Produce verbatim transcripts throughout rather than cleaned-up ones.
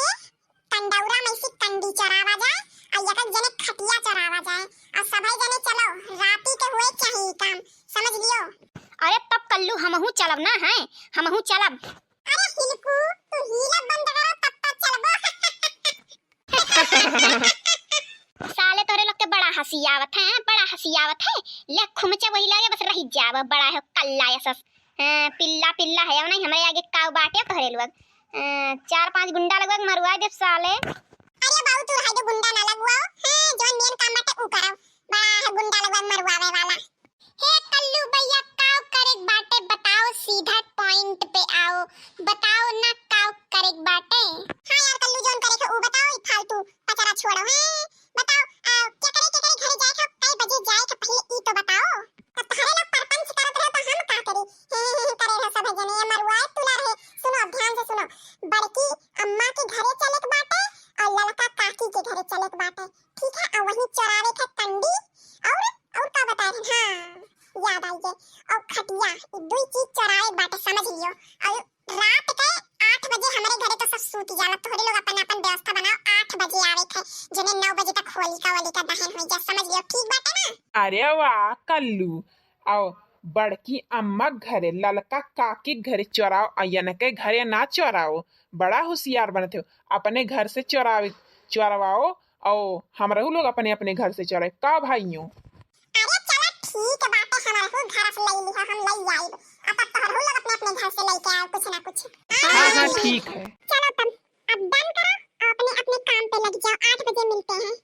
के कंडौरा में से कंडी चोरावा जाए, और एक एक जने खटिया चोरावा जाए, और सभई जने चलो, राती के हुए चाही काम, समझ लियो। अरे तब कल्लू हमहू चलब ना, हैं, हमहू चलब। अरे हिलकू, तू हीला बंद करो, तब तक चलबो। साले तोहरे लोग के बड़ा हँसी आवत है, बड़ा हँसी आवत है। ले खुमचा वही लगे बस रहि जाब, बड़ा है कल्ला यसस। हाँ, पिल्ला पिल्ला है, नहीं हमरे आगे काऊ बाटे तोहरे लोग। हाँ, चार पांच गुंडा लगवा के मरवा देब साले। अरे बाबू, तू रहे दो, गुंडा ना लगवाओ। हाँ, जौन मेन काम बाटे ऊ करो। बड़ा है गुंडा लगवा के मरवावे वाला। हे कल्लू भैया, काव करेक बाटे बताओ, सीधा point पे आओ, बताओ ना काव करेक बाटे। हाँ यार कल्लू, जौन करेक है ऊ बताओ, ई फालतू पचरा छोड़ो। हैं, बताओ, आ, केकरे केकरे घरे जाए के, कई बजे जाए के, पहले ई तो बताओ। तब तोहरे लोग परपंच करत रहे तो हम का करी? हे, हे, हे, करे रहे सब जने, ये मरुआए तुला रहे। सुनो, अब ध्यान से सुनो, बड़की अम्मा के घरे चलेक बाटे और ललका काकी के घरे चलेक बाटे। ठीक है, और वहीं चोरावे के कंडी और, और का बताए रहे? हाँ, याद आई गए। और खटिया, ये दुई चीज चोरावे बाटे, समझ लियो। और रात के आठ बजे हमरे घरे तो सब सूत जाला, तोहरे लोग अपन अपन व्यवस्था बनाओ, आठ बजे आवे के, जने नौ बजे तक होलिका वोलिका दहन हो जा, समझ लियो, ठीक बाटे ना? अरे वाह कल्लू, आओ बड़की अम्मा के घरे, ललका काकी के घरे चोराओ, आ यनके घरे ना चोराओ। बड़ा होशियार बनत हो, अपने घर से चोरावे, चोरवाओ, और हमरहू लोग अपने अपने घर से चोराए का भाइयों? अरे चला ठीक बाटे, हमरहू घर से लई लिहा, हम लई आइब। अब तब तोहरहू लोग अपने अपने घर से लेके आओ कुछ ना कुछ। हाँ, हाँ, ठीक है। चलो तब, अब done करो और अपने अपने काम पे लग जाओ, आठ बजे मिलते हैं।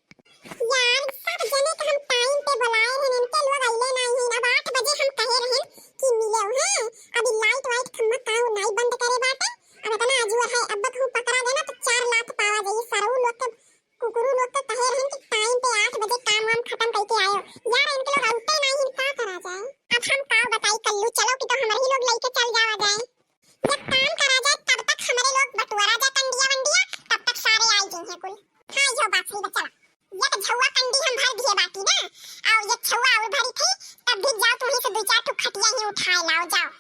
यार, सब जने के हम time पे बुलाए रहन, इनके लोग अइले नाहीं हैं। अब आठ बजे हम कहे रहन कि मिले हैं, अभी light वाइट खम्मा काऊ नाई बंद करे बाटे। अब इतना अजुआ है, अब तू पकड़ा गए ना तो चार लात पावा जाई। सरऊ लोग के, कुकुरू लोग के कहे रहन कि time पे आठ बजे काम वाम खत्म करके आयो। यार, इनके लोग आउते नाहीं हैं, का करा जाए? अब हम काऊ बताई कल्लू, चलो कि तो हमरे ही लोग लेके चल जावा जाए। जब काम करा जाए, तब तक हमरे लोग बटुआरा जाए कंडिया वंडिया, तब तक सारे आई जइहें कुल। हाँ, यो बात सही बा, चला। एक झउआ कंडी हम भर दिए बाटी ना, और एक झउआ और भरी थी, तब भी जाओ, तुम्हीं से दुई चार ठो खटिया ही उठाए लाओ, जाओ।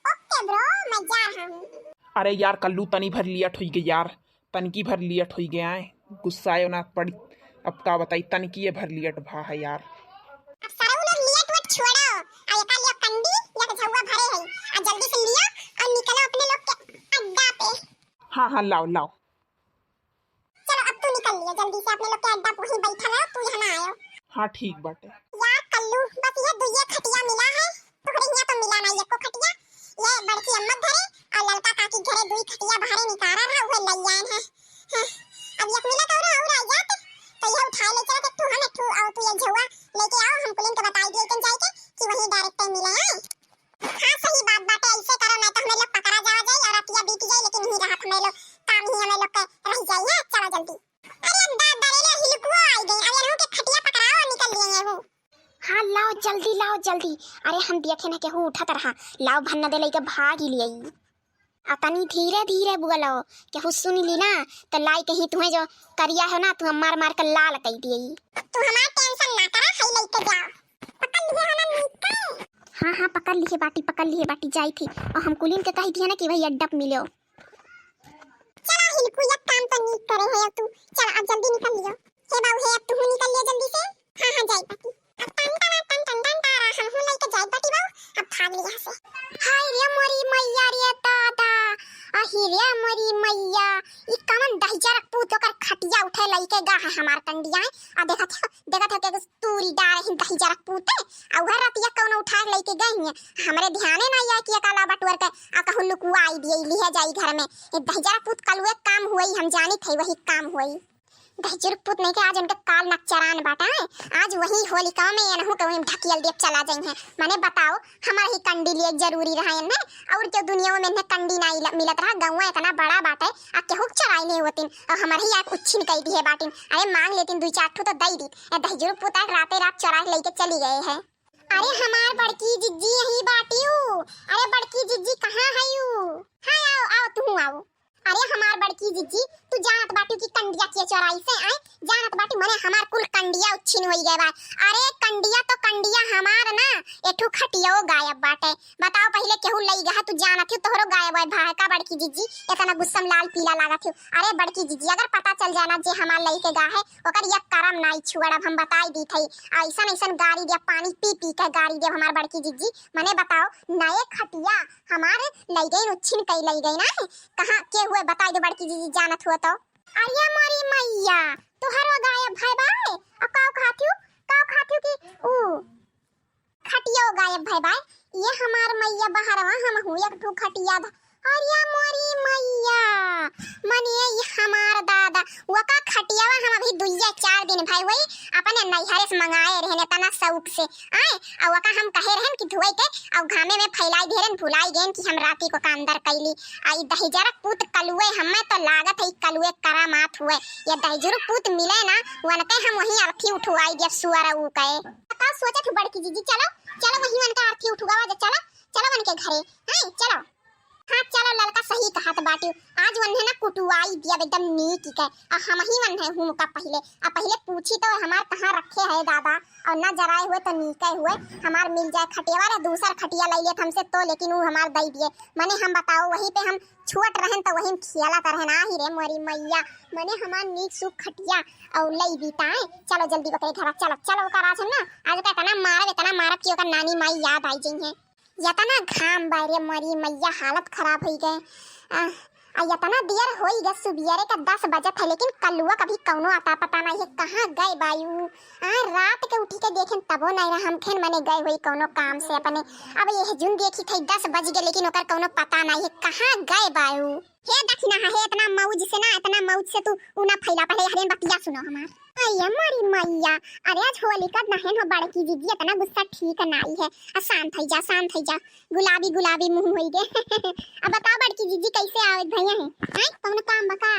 OK bro, मैं जा रहा हूँ। अरे यार कल्लू, तनी भर late होइ गए यार, तनकी भर late होइ गए आए, गुस्सायो ना पड़ी। अब का बताई, तनकी ये भर late भा है यार। अब सरऊ लोग late वेट छोड़ो, आ एका लियो कंडी, एक झउआ भरे है, आ जल्दी से लियो और निकलो अपने लोग के अड्डा पे। हाँ, हाँ, लाओ, लाओ। चलो अब तू निकल लियो जल्दी से, अपने लोग के अड्डा पे वहीं बैठा रहो, तू यहाँ ना आयो। हाँ, ठीक बाटे। यार कल्लू, बस ये दुइये खटिया मिला है, तोहरे हियाँ तो मिला ना एको खटिया। ये बड़की अम्मा के घरे और ललका काकी के घरे दुई खटिया बाहरे निकारा रहा, उहे लई आएन है। हाँ, अब एक मिला तो और, और आ जात, तो ये उठाए ले चलत, एक ठू हम, एक ठू और तू ये झउआ लेके आओ, हम कुलिन के बताई दिए तन जाए के कि वहीं direct मिले हैं। हाँ, सही बात बाटे, ऐसे करो, नहीं तो हमें लोग पकड़ा जावा जाए और रतिया बीत जाए, लेकिन नहीं रहत हमें लोग, काम ही हमें लोग के रह जाए है। चलो जल्दी। अरे दादा रे, ले हिलकुओ आई गई। अब इनहू के खटिया पकड़ाओ और निकल लिए ये हूँ। हाँ, लाओ जल्दी, लाओ जल्दी। अरे हम देखे न केहू उठत रहा, लाओ भन्न दे लइके भाग ही लिए। आ तनी धीरे धीरे बोलो, केहू सुन ली ना तो लाई कहीं तुम्हें जो करिया है ना, तुम्हें मार मार के लाल कई दिए। तू हमार tension ना करा, हई लइके जाओ। पकड़ लिए हो ना नीक के? हाँ, हाँ, पकड़ लिए बाटी, पकड़ लिए बाटी, जाई थी। और हम कुलीन के कही दिया ना कि वही अड्डा पे मिलो। चला हिलकू, एक काम तो नीक करे है तू। चला अब जल्दी निकल लियो। हे बाबू हे, अब तू निकल लियो जल्दी से। हाँ, हाँ, जाई बाटी। अब टन टन टन टन टन तारा, हम हूँ लइके जाई बाटी बाबू। अब भाग लिया से। हाय रे मोरी मैया रे दादा, अही रे मोरी मैया, ई कवन दहिजरक पूत ओकर खटिया उठे लइके गा है हमार कंडिया है। आ देखत हो, देखत हो के तूरी डारे हिन दहिजरक पूते, आ उहे रतिया कौनो उठा के लइके गई हियाँ। हमरे ध्याने ना आया कि एका लावा बटुअर के आ कहूँ लुकुआ आई दिए, लिहे जाई घर में। ये दहिजरक पूत कलुए काम हुई, हम जानी थे वही काम हुई। दहिजरक पूत नहीं के आज उनके काल नकचरान बाटा है, आज वही होलिका में एनहू के वहीं ढकियल देव चला जाई हैं। माने बताओ, हमार ही कंडी लिए जरूरी रहा इन्हें, और क्यों दुनिया में इन्हें कंडी ना इला-, मिलत रहा। गौवा इतना बड़ा बाटे, आ केहू के चराई नहीं होतिन, और हमार ही आँख उच्छिन कई दिए बाटिन। अरे मांग लेतिन, दुई चार ठो तो दई दी। ए दहिजरू पुता राते रात चोरा के लेके चली गए है। अरे हमार बड़की जिज्जी यही बाटियो। अरे बड़की जिज्जी कहाँ है यू? हाँ आओ, आओ, तू आओ। अरे हमार बड़की जिज्जी, तू जानत बाटियो कि कंडिया के चोराई से आए, जानत बाटी, मने हमार कुल कंडिया उच्छिन होई गए बा। अरे कंडिया तो कंडिया हमार ना, एठू खटियो गायब बाटे। बताओ, पहिले केहू लई गहा, तू जानत ही तोहरो गायब है, भाई का बड़की जिज्जी, इतना गुस्सा में लाल पीला लागत ही। अरे बड़की जिज्जी, अगर पता चल जाना जे हमार लई के गा है, ओकर ये करम नाई छुअड़, अब हम बताई दी थई। ऐसन ऐसन गारी दिया, पानी पी पी के गारी दिया हमार बड़की जिज्जी। मने बताओ, नए खटिया हमार लई गई, उच्छिन कई लई गई ना, कहाँ के हुए, बताई दो बड़की जिज्जी, जानत हुआ तो। अरे मोरी मैया, तोहरो गायब भय बाय? अ काव खाथियो, काव खाथियो कि ऊ खटियो गायब भय बाय? ये हमार मैया बहरवा, हम हूँ एक ठो खटिया ध-, अरे मोरी मैया, मने ये हमार दादा, वका खटियावा हम अभी दुइया चार दिन भय हुई, अपने नैहरे से मंगाए रहने तना शौक से, आए, अ वका हम कहे रहन कि धोए के, अ घामे में फैलाई दे रहन, भुलाई गेन कि हम राती को का अंदर कैली। आ ई दहिजरा पूत कलुए, हमें तो लागत है ई कलुए करामात हुए। ये दहिजरू पूत मिले ना, वनके हम वहीं अर्थी उठवाई दिया सुअर ऊ कहे। का सोचत हो बड़की जिज्जी, चलो, चलो वहीं वनका अर्थी उठवावा जा, चलो, चलो वनके घरे, हैं, चलो। हाँ, चलो ललका सही कहत बाटी, आज वन्हे ना कुटुआई दिया एकदम नीक के, आ हम ही वन्हे हूँ का पहिले, आ पहिले पूछी तो हमार कहाँ रखे है दादा, और ना जराए हुए तो नीके हुए, हमार मिल जाए खटियावा रे, दूसर खटिया लई लेत हमसे तो, लेकिन ऊ हमार दई दिए। मने हम बताओ, वहीं पे हम छुअट रहन तो वहीं में खियालत रहन, आही रे मोरी मैया, मने हमार नीक सूख खटिया और लई बीताए। चलो जल्दी ओकरे घरा चलो, चलो ओकर आज हम ना, आज ओकर इतना मारब, इतना मारब कि ओकर नानी माई याद आई जइहें। इतना घाम बा रे मोरी मैया, हालत खराब होई गए। आ, आ इतना देर होई गए, सुबियरे का दस बजत है, लेकिन कलुआ कभी कौनो अता पता नहीं है, कहाँ गए बायू? आ, रात के उठी के देखेन तबो नहीं रहा, हम खेन मने गए होई कौनो काम से अपने। अब ये जुन देखी थई दस बज गए, लेकिन ओकर कौनो पता नहीं है, कहाँ गए बायू? हे दखिना, हे इतना मौज से ना, इतना मौज से तू ऊ ना फैला, पहले हरेन बतिया सुनो हमार। अये मोरी मैया, अरे आज होलिका दहन हो बड़की जिज्जी, इतना गुस्सा ठीक नाई है। आ शांत होइ जा, शांत होइ जा, गुलाबी गुलाबी मुँह होइ गे। अब बताओ बड़की जिज्जी कैसे आवत भैया है? हैं? कौनो काम बका?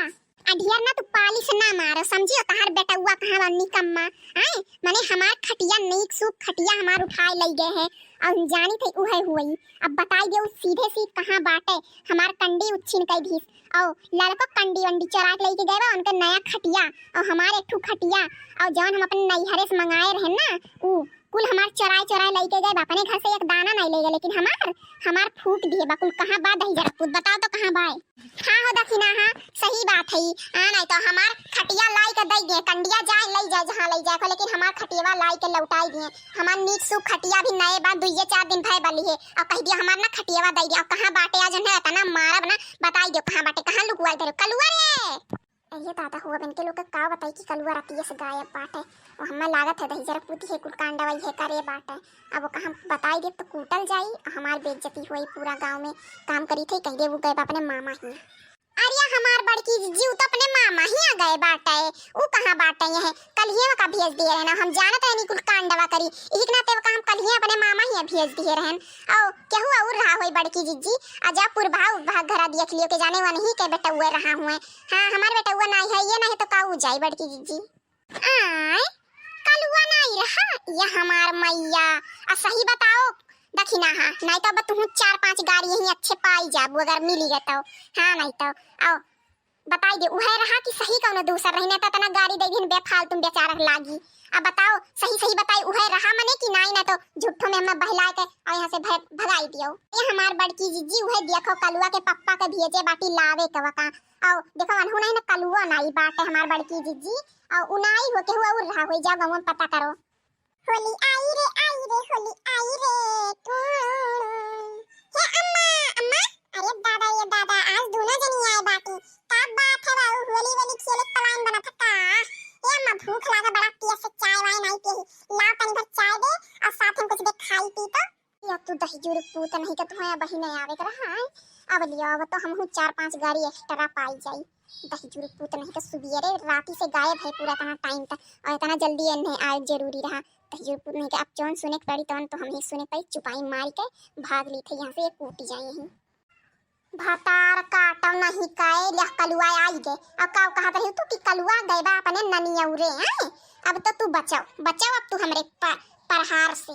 अढ़ियर ना तू पालिश ना मारो, समझियो तहार बेटउआ कहाँ बा निकम्मा। हैं? मने हमार खटिया नीक सूख खटिया हमार उठाए लई गए है। और जानी थे उहे हुई। अब बताई दे उ सीधे सीध कहाँ बाटे, हमार कंडी उच्छिन कई दीस। और लड़को कंडी वंडी चोरा के लेके गए बा, उनके नया खटिया, और हमार एक ठू खटिया, और जौन हम अपने नैहरे से मंगाए रहे ना, उ कुल हमार चोराए चोराए लेके गए बा। अपने घर से एक दाना नहीं ले गए, लेकिन हमार, हमार फूक दिए बा कुल। कहाँ बा दहिजरा पूत, बताओ तो कहाँ बा? हाँ हो दखिना, हाँ सही बात है। हाँ, नहीं तो हमार खटिया लाई के दई दिए, कंडिया जाए लई जाए जहाँ लई जाए को, लेकिन हमार खटियावा लाई के लौटाई दिए। हमार नीक सूख खटिया भी नए बा, दुइये चार दिन भय बली है, और कह दिया हमार ना खटियावा दई दिया। और कहाँ बाटे आज उन्हें इतना मारब ना, बताई दियो कहाँ बाटे, कहाँ लुकुआई धरे कलुआ रे। अरे दादा हो, अब इनके लोग के का बताई कि कलुआ रतिये से गायब बाटे। और हमें लागत है दहिजरा पूती है कुल कांडवा ये करे बाटे। अब ओका हम बताई देब तो कूटल जाई, हमार बेइज्जती होई पूरा गाँव में। काम करी थे कह दे वो गए बा अपने मामा ही। अरे हमार बड़की जिज्जी, उ तो अपने मामा ही आ गए बाटे। उ कहाँ बाटे? ये कलिये का भेज दिए रहे ना, हम जानत रहनी कुल कांडवा करी। इही के नाते ओका हम कलिये अपने मामा ही भेज दिए रहन। और केहू और रहा होई बड़की जिज्जी, आ जा पुरभा उरभा घरा देख लियो के जाने वनही के बेटउए रहा हुए। हाँ, हमार बेटउआ नाई है, ये नहीं तो का उ जाई बड़की जिज्जी। आय, कलुआ नाई रहा, ये हमार मैया। आ सही बताओ दखिना, हाँ, नहीं तो अब तुहूँ चार पांच गारी यहीं अच्छे पाई जाबू अगर मिली गए तो। हाँ, नहीं तो, आओ, बताई दे, उहे रहा कि सही कौनो दूसर रही, नहीं तो इतना गारी दे दिन बेफालतू में बेचारा के लागी। अब बताओ, सही सही बताई, उहे रहा मने कि नाई, ना तो झूठो में हमें बहला के और यहाँ से भ-, भगाई दियो। ये हमार बड़की जिज्जी, उहे देखो कलुआ के पप्पा के भेजे बाटी लावे के वका। आओ, देखो, अनहु नहीं ना कलुआ नाई बाटे हमार बड़की जिज्जी, और उ नाई हो केहू और रहा होई, जाओ गाँव में पता करो। होली आई रे, आई रे, होली आई रे, टूं। हे अम्मा, अम्मा, अरे दादा, ये दादा, आज दोनों जनी आए बाटी। का बात है बाबू, होली वोली खेले के plan बनत है का? ए अम्मा, भूख लागा बड़ा, पिया से चाय वाय नहीं पियही। लाओ तनी भर चाय दे और साथ में कुछ दे खाई पी तो। या तू दहिजूर पूत नहीं के तुम्हें बहिने आवे के रहा है। अब लियो, अब तो हमहू चार पांच गाड़ी extra पाई जाई। दहिजूर पूत नहीं के सुबियरे राती से गायब है पूरा इतना time तक, और इतना जल्दी इन्हें आए जरूरी रहा। दहिजूर पूत नहीं के अब जौन सुने के पड़ी तौन तो हम ही सुने पाई, चुपाई मार के भाग ली थे यहाँ से, ये कूटी जाए यहीं। भतार काटो नहीं काए, लिया कलुआ आई गए। अब का कहत रही तू कि कलुआ गए बा अपने ननियौरे, हैं? अब तो तू बचाओ, बचाओ अब तू हमरे प-, प्रहार से।